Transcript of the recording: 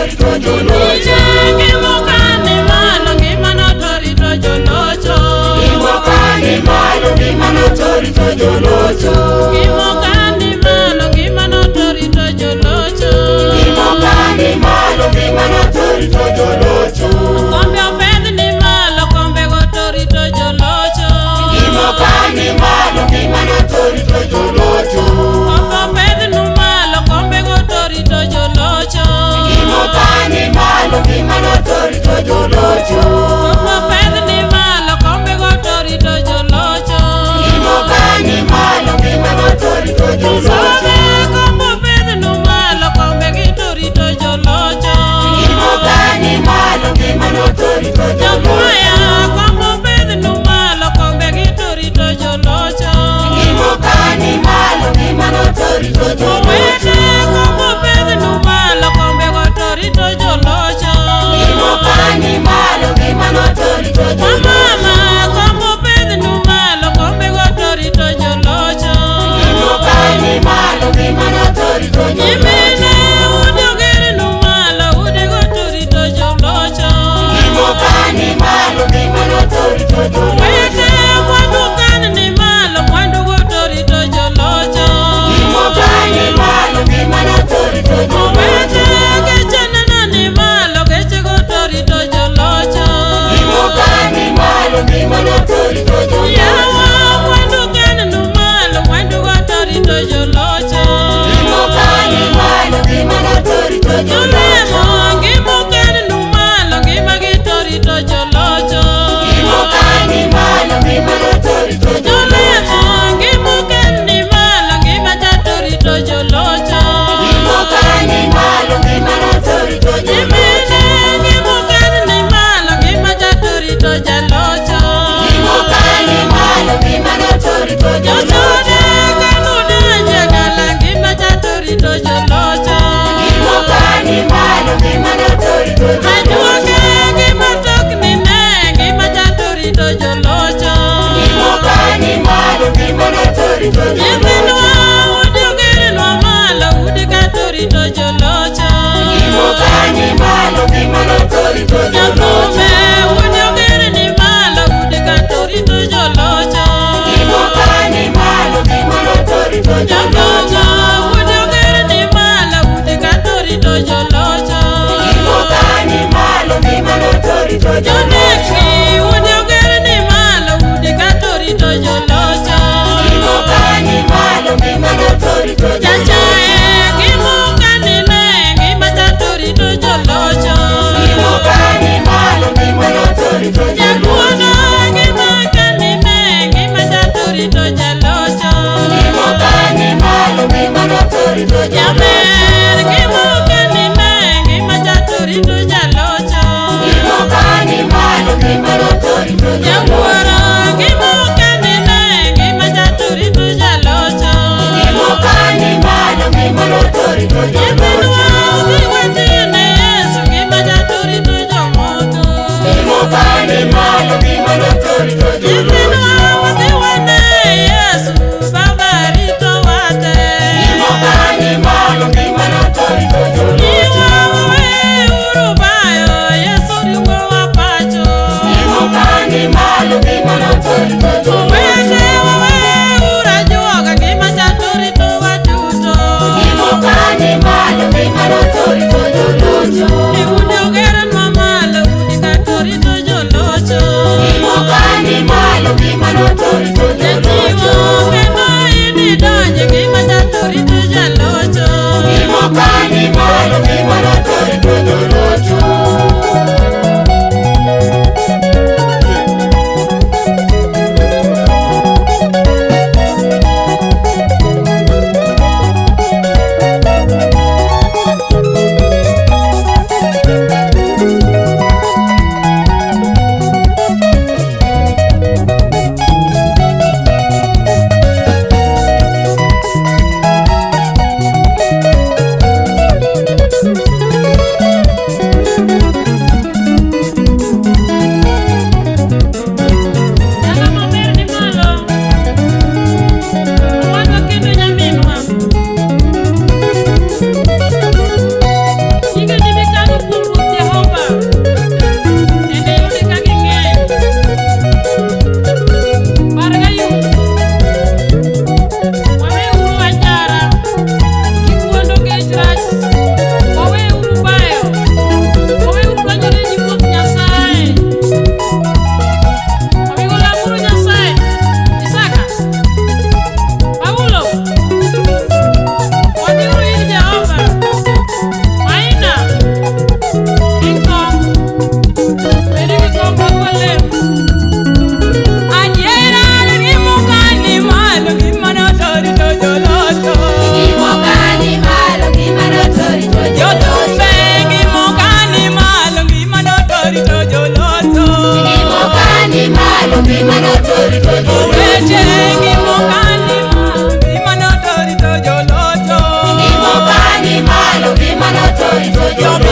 rito jolocho. Ngima malo, ngima no to rito jolocho. Ngima malo, ngima no to rito jolocho. Ngima malo, ngima no to rito jolocho. Ngima malo, ngima no to rito jolocho. Kombe opedh ni malo, kombe go to rito jolocho. Ngima malo, ngima no to rito jolocho. Kombe opedh nu malo, kombe go to rito jolocho. Ngima malo, ngima no to rito jolocho. Kombe opedh ni malo, kombe go to rito jolocho. Ngima malo, ngima no to rito jolocho. Sobe kombe opedh nu malo, kombe gi to rito jolocho. Ngima malo, ngima no to rito jolocho. Jokwaya kombe opedh nu malo, kombe gi to rito jolocho. Ngima malo, ngima no to rito jolocho. Owete kombe opedh nu malo, kombe go to rito jolocho. Ngima malo, ngima no to rito jolocho. Mama kombe opedh nu malo, kombe go to rito jolocho. Ngima malo, ngima no to rito jolocho. Nyimine udi oger nu malo, udi go to rito jolocho. Ngima malo, ngima no to rito jolocho. Owete mwandu kan ni malo, mwandu go to rito jolocho. Ngima malo, ngima no to rito jolocho. Owete geche neno ni malo, geche go to rito jolocho. Ngima malo, ngima no to rito jolocho. Yawa mwandu kan nu malo, mwandu go to rito jolocho. Ngima malo, ngima no to rito jolocho. Jolemo ngima kan nu malo, ngima gi to rito jolocho. Ngima malo, ngima no to rito jolocho. Jolemo ngima kan ni malo, ngima cha to rito jolocho. Ngima malo, ngima no to rito jolocho. Nyimine ngima kan ni malo, ngima cha to rito jalocho. Ngima malo, ngima no to rito jolocho. Jochode kanu donjo dala, ngima cha to rito jolocho. Ngima malo, ngima no to rito jolocho. Ajuoke ngima tokni ne, ngima cha to rito jolocho. Ngima malo, ngima no to rito jolocho. Nyithindwa udi ogernwa malo, udi ka to rito jolocho. Ngima malo, ngima no to rito jolocho. Jathumbe udi ogerni malo, udi ka to rito jolocho. Ngima malo, ngima no to rito jolocho. Jagogo udi ogerni malo, udi ka to rito jolocho. Ngima malo, ngima no to rito jolocho. Joneki udi ogerni malo, udi ka to rito jolocho. Ngima malo, ngima no to rito jolocho. Jachae ngima okanine, ngima cha to rito jolocho. Ngima malo, ngima no to rito jolocho. Jakuono ngima kanine, ngima cha to rito jalocho. Ngima malo, ngima no to rito jolocho. Jaber ngima okanine, ngima cha to rito jalocho. Ngima malo, to rito jolocho.